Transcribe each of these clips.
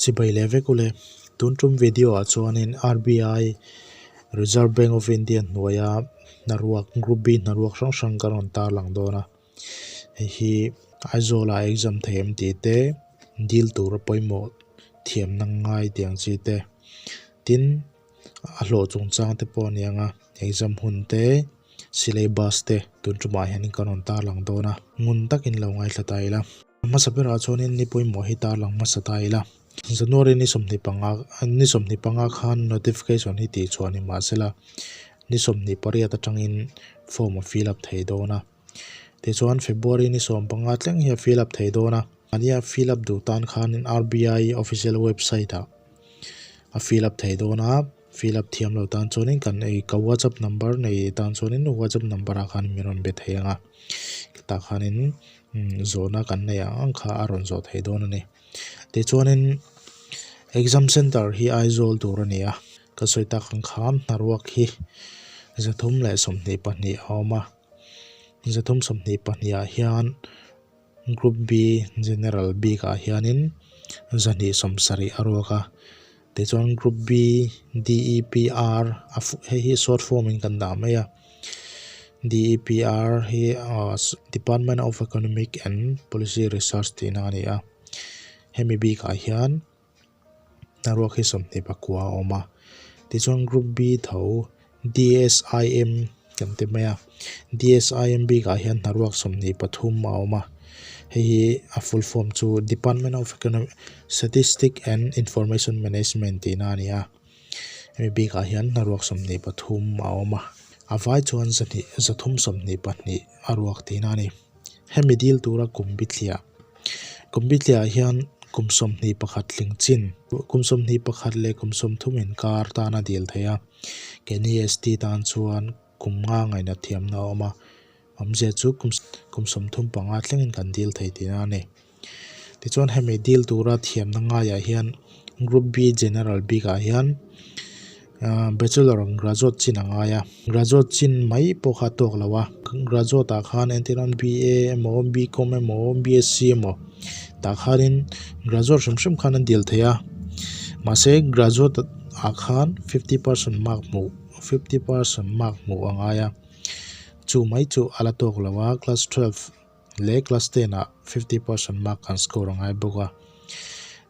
Chibai leh vek ule, tun tum video ah chuanin RBI Reserve Bank of India hnuaia hnaruak group B hnaruak hrang hrang ka rawn tarlang dawn a, hei hi Aizawl ah exam thei em tih te dil tur a pawimawh thiamna ngai tih ang chi te tin a hlawh chungchang te pawh a ni ang a exam hun te syllabus te tun tumah hianin kan rawn tarlang dawn a ngun takin lo ngaithla ta ila. A hmasa berah chuanin ni pawimawh hi tarlang hmasa ta ila. January ni 25 ni 25 khan notification hi tih chhuah ni mahsela ni 28 atangin form a fill up thei dawn a. Tichuan February ni 15 thleng hi a fill up thei dawn a. Mahnia fill up duh tan khanin RBI official website ah a fill up thei dawn a. Fill up thiam lo tan chuanin kan ei ka whatsapp number nei tan chuanin whatsapp number ah khan min rawn be thei ang a. Tah khanin zawhna kan neih ang ang kha a rawn zawh thei dawn a ni. Tichuanin exam center hi Aizawl tur a ni a, ka sawi tak ang khan hnaruak hi 322 a awm a, 322 ah hian Group B General bik ah hianin 270 a ruak a, tichuan Group B DEPR a hei hi short form in kan dah mai a. DEPR hi Department of Economic and Policy Research tihna a ni a, hemi bikah hian hnaruak hi 24 a awm a, tichuan Group B tho DSIM kan ti mai a, DSIM bikah hian hnaruak 23 a awm a, hei hi a full form chu Department of Economic Statistic and Information Management tihna a ni a. Hemi bikah hian hnaruak 23 a awm a, a vai chuan zahnih 322 a ruak tihna a ni. Hemi dil tura kum bithliah kum bithliah ah hian kum 21 tling chin kum 21 leh kum 30 inkar tan a dil thei a, keini ST tan chuan kum nga ngaihna thiamna a awm a, awmzia chu kum kum 35 thlengin kan dil thei tihna a ni. Tichuan hemi dil tura thiamna ngaiah hian Group B General bikah hian ahh Bachelor graduate chin a ngai a, graduate chin mai pawh kha a tawk lo a, graduate ah khan entir nan BA emaw BCom emaw BSc emaw tah khanin graduate hrim hrim khan an dil thei a, mahse graduate ah khan 50 percent mark hmuh 50 percent mark hmuh a ngai a, chu mai chu a la tawk lo a class 12. Leh class 10 ah 50 percent mark kan score a ngai bawk a,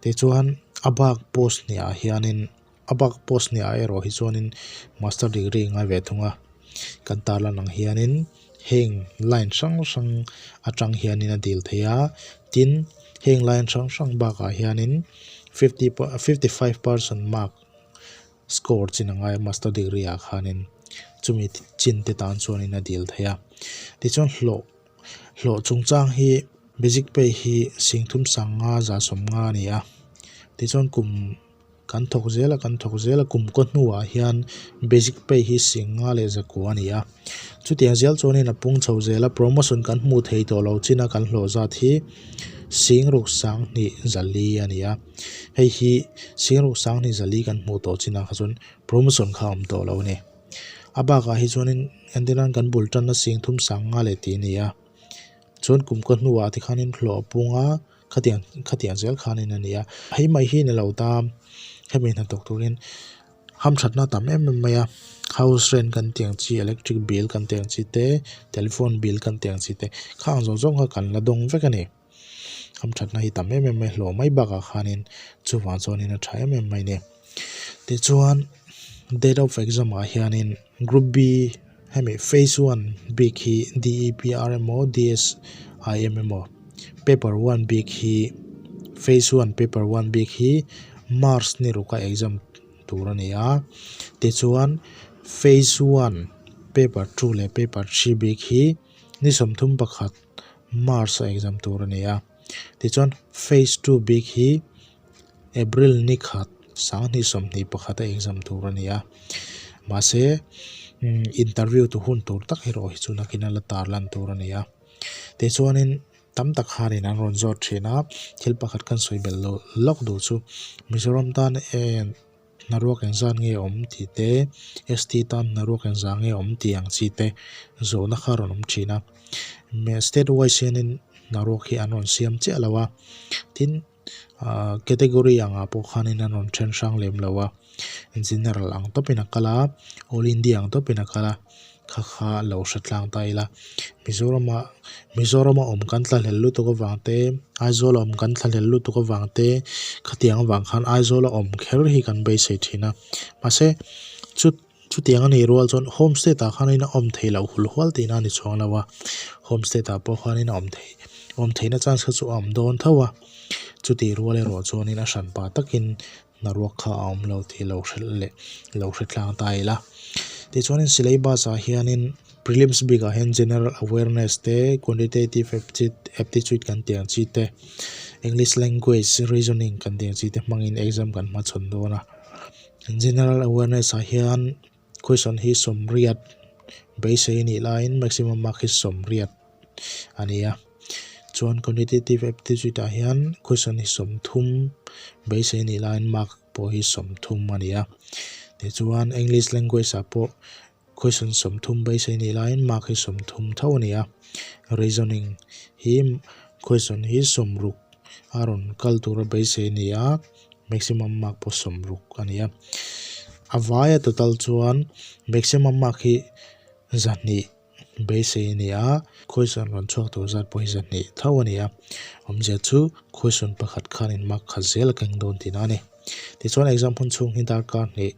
tichuan a bak post hnih ah hianin a bak post hnih ah erawh hi chuanin master degree a ngai ve thung a, kan tarlan ang hianin heng line hrang hrang atang hianin a dil thei a, tin heng line hrang hrang bakah hianin 50 55 percent mark score chin a ngai a master degree ah khanin chumi chin te tan chuanin a dil thei a, tichuan hlawh hlawh chungchang hi basic pay hi 35,150 a ni a, tichuan kum kan thawk zel a kan thawk zel a kum kaw hnuah hian basic pay hi 59 a ni a, chutiang zel chuanin a pung chho zel a promotion kan hmuh thei tawh lo chin a kan hlawh zat hi 62,400 a ni a. Hei hi 62,400 kan hmuh tawh chinah kha chuan promotion kha a awm tawh lo a ni. A bakah hi chuanin entirnan kan bul tanna 35,000 leh tih a ni a, chuan kum kaw hnuah tikhanin hlawh a pung a, khatiang khatiang zel khanin a ni a. Hei mai hi ni lo ta, hemi hnathawk turin hamthatna a tam em em mai a, house rent kan tih ang chi, electric bill kan tih ang chi te, telephone bill kan tih ang chi te, khang zawng zawng kha kan la dawng vek a ni. Hamthatna hi tam em em mai hlawh mai bakah khanin chuvang chuanin a tha em em mai a ni. Tichuan date of exam ah hianin group B hemi phase one bik hi DEPR emaw DSIM emaw paper one bik hi phase one paper one bik hi March ni ruka exam tur a ni a. Tichuan phase one paper two leh paper three bik hi ni 31 March a exam tur a ni a, tichuan phase two bik hi April ni khat 2021 a exam tur a ni a, mahse interview tu hun tur tak erawh hi chu nakin a la tar lan tur a ni a, tichuanin tam tak khanin an rawn zawt thin a, thil pakhat kan sawi belh loh lawk duh chu Mizoram tan en. Hnaruak engzat nge awm tih te, ST tan hnaruak engzah nge awm tih ang chi te zawhna kha a rawn awm thin a. State wise hianin hnaruak hi an rawn siam chiah lo a, tin Ahh category angah pawh khanin an rawn then hrang lem lo a general ang tawpin a kal a all India ang tawpin a kal a kha kha lo hre tlang ta ila Mizoram ah Mizoram a awm kan tla hlel lutuk avang te Aizawl a awm kan tla hlel lutuk avang te khatiang avang khan Aizawl a awm kher hi kan beisei thin a mahse chu chutiang a nih rual chuan home state ah khanin a awm theih loh hul hual tihna a ni chuang lo a home state ah pawh khanin a awm theih awm theihna chance kha chu a awm dawn tho a chutih rual erawh chuanin a hran pah takin hnaruak kha a awm lo tih lo hrilh leh lo hre tlang ta ila. Tichuanin syllabus ah hianin prelims bikah hian general awareness te quantitative aptitude kan tih ang chi te english language reasoning kan tih ang chi te hmangin exam kan hmachhawn dawn a. General awareness ah hian question hi sawmriat beisei a nih laiin maximum mark hi sawmriat a ni a chuan quantitative aptitude ah hian question hi sawmthum beisei a nih laiin mark pawh hi sawmthum a ni a tichuan english language ah pawh question sawmthum beisei a nih laiin mark hi sawmthum tho a ni a reasoning hi question hi sawmruk a rawn kal tura beisei a ni a maximum mark pawh sawmruk a ni a a vaia total chuan maximum mark hi zahnih beisei a ni a question rawn chhuak tur zat pawh hi zahnih tho a ni a awmzia chu question pakhat khanin mark khat zel a keng dawn tihna a ni tichuan exam hun chhung hi darkar hnih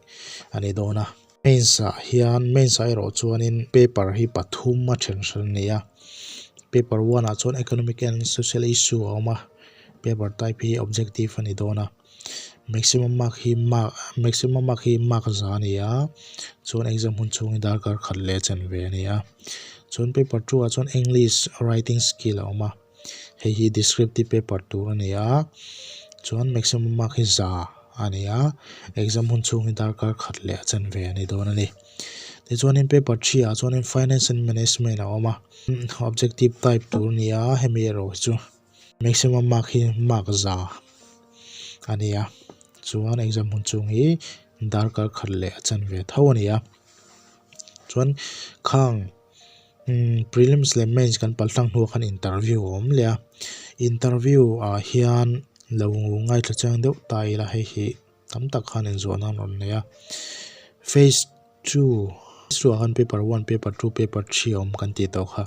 a ni dawn a. Mains ah hian mains ah erawh chuanin paper hi pathum a then hran a ni a paper one ah chuan economic and social issue a awm a paper type hi objective a ni dawn a maximum mark hi mark maximum mark hi mark za a ni a chuan exam hun chhung hi darkar khat leh a chen ve a ni a chuan paper two ah chuan english writing skill a awm a hei hi descriptive paper tur a ni a chuan maximum mark hi za a ni a exam hun chhung hi darkar khat leh a chen ve a ni dawn a ni tichuanin paper three ah chuanin finance and management a awm a objective type tur a ni a hemi erawh hi chu maximum mark hi mark za a ni a chuan exam hun chhung hi darkar khat leh a chen ve tho a ni a chuan khang. Umm prelims leh mains kan pal tlang hnuah khan interview a awm leh a interview ah hian lo ngaithla chiang deuh ta ila hei hi tam tak khan inzuah nan rawn nei a phase two phase two ah khan paper one paper two paper three a awm kan tih tawh kha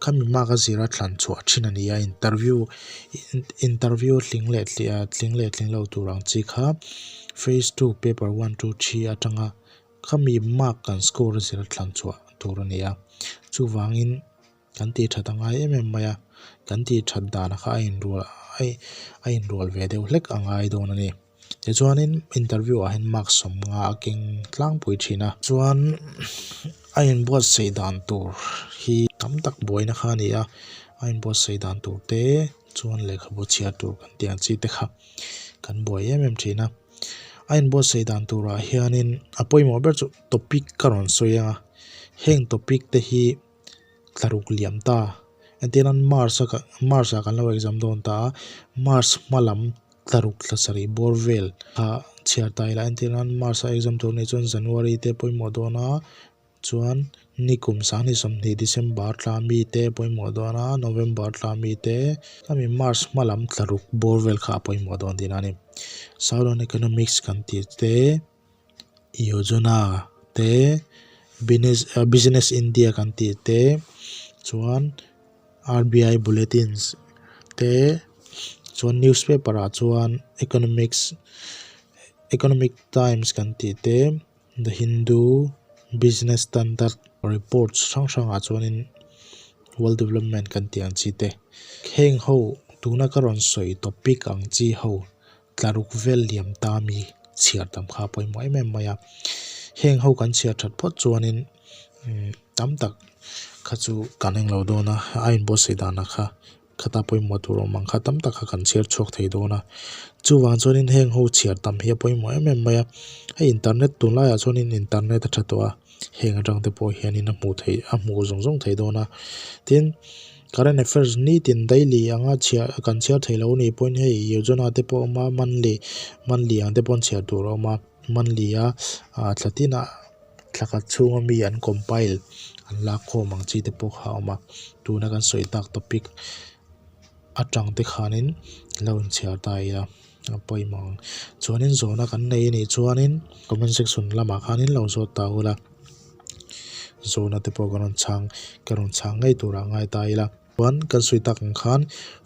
khami mark a zira thlan chhuah thin a ni a interview interview tling leh tling leh tling lo tur ang chi kha phase two paper one two three atanga. Khami mark kan score a zir thlan chhuah tur a ni a, chuvangin kan tih that a ngai em em mai a, kan tih that dan kha a inrual a inrual ve deuh hlek a ngai dawn a ni. Tichuanin interview ah hian mark sawmnga a keng tlangpui thin a, chuan a inbuatsaih dan tur hi tam tak buaina kha a ni a, a inbuatsaih dan tur te chuan lehkhabu chhiar tur kan tih ang chi te kha kan buai em em thin a. A inbuatsaih dan turah hianin a pawimawh ber chu topic ka rawn sawi ang a heng topic te hi tlaruk liam ta entir nan March a March ah kan lo exam dawn ta a March hma lam tlaruk thla sarih bawr vel kha chhiar ta ila entir nan March a exam tur nih chuan January te pawimawh dawn a. Chuan nikum sanghnih sawmhnih December tla mi te pawimawh dawn a, November tla mi te, khami March hma lam tla ruk bawr vel kha a pawimawh dawn tihna a ni. Southern Economics kan tih te, Yojana te, Business India kan tih te, chuan R_B_I bulletins te, chuan newspaper ah chuan Economics Economic Times kan tih te. The Hindu, Business Standard reports hrang hrangah chuanin World Development kan tih ang chi te heng ho tuna ka rawn sawi topic ang chi ho tlaruk vel liam ta mi chhiar tam kha a pawimawh em em mai a heng ho kan chhiar that phawt chuanin tam tak kha chu kan englo dawn a a inbuatsaih danah kha. Khata pawimawh tur awm ang kha tam tak kha kan chhiar chhuak thei dawn a, chuvang chuanin heng ho chhiar tam hi a pawimawh em em mai a, hei internet tunlaiah chuanin internet a tha tawh a, heng atang te pawh hianin a hmuh theih a hmuh zawng zawng thei dawn a, tin current affairs nitin daily anga chhiar kan chhiar thei lo anih pawhin hei yojana te pawh a awm a monthly monthly ang te pawhin chhiar tur a awm a monthly a ah thla tinah. Thla khat chhunga mi an compile an lak khawm ang chi te pawh kha a awm a tuna kan sawi tak topic Atang te khanin lo inchhiar ta ila a pawimawh ang. Chuanin zawhna kan nei anih chuanin comment section lamah khanin lo zawt ta ula zawhna te pawh kan rawn chhang ka rawn chhang ngei turah ngai ta ila. Chuan kan sawi tak ang khan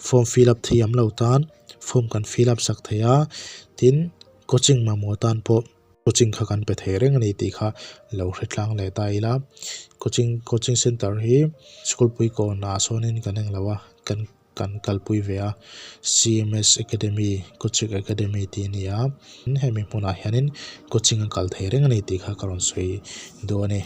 form fill up thiam lo tan form kan fill up sak thei a tin coaching mamawh tan pawh. Coaching kha kan pe thei reng a ni tih kha lo hre tlang leh ta ila. Coaching coaching center hi school pui kawnah sawnin kan eng lo a, kan kan kalpui ve a. CMS Academy Coaching Academy tih a ni a, hemi hmunah hianin coaching a kal thei reng a ni tih kha ka rawn sawi duh a ni.